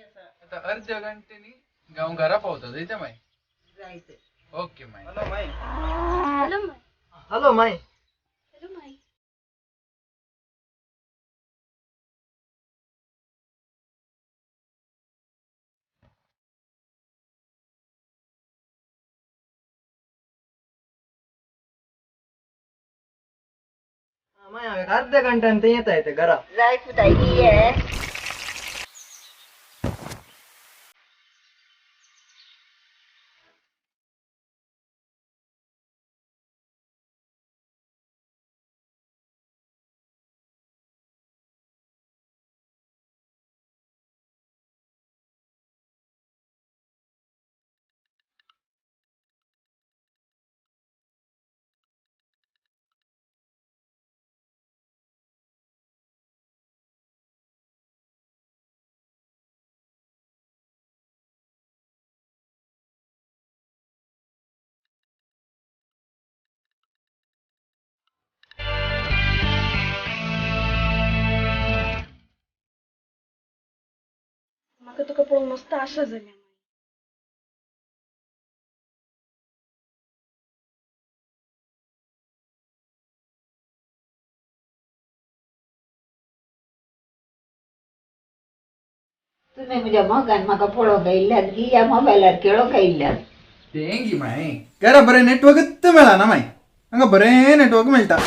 आता अर्ध्या घंटेनी हांव घरा पावता जायते माय. जायते. Okay my. Hello my. Hello my. Hello my. Hello my. My, हांव एक अर्ध्या घंट्यान थंय येता येते घरा. जाय पुता, ये. म्हाका तुका पळोवन मस्त आशा जाल्या माई. तुम्ही म्हज्या मोगान म्हाका पळोवंक आयिल्ल्यात की ह्या मोबायलार खेळोंक आयिल्ल्यात? तेंगी माय, घरा बरें नेटवर्कच मेळना माय. हांगा बरें नेटवर्क मेळटा.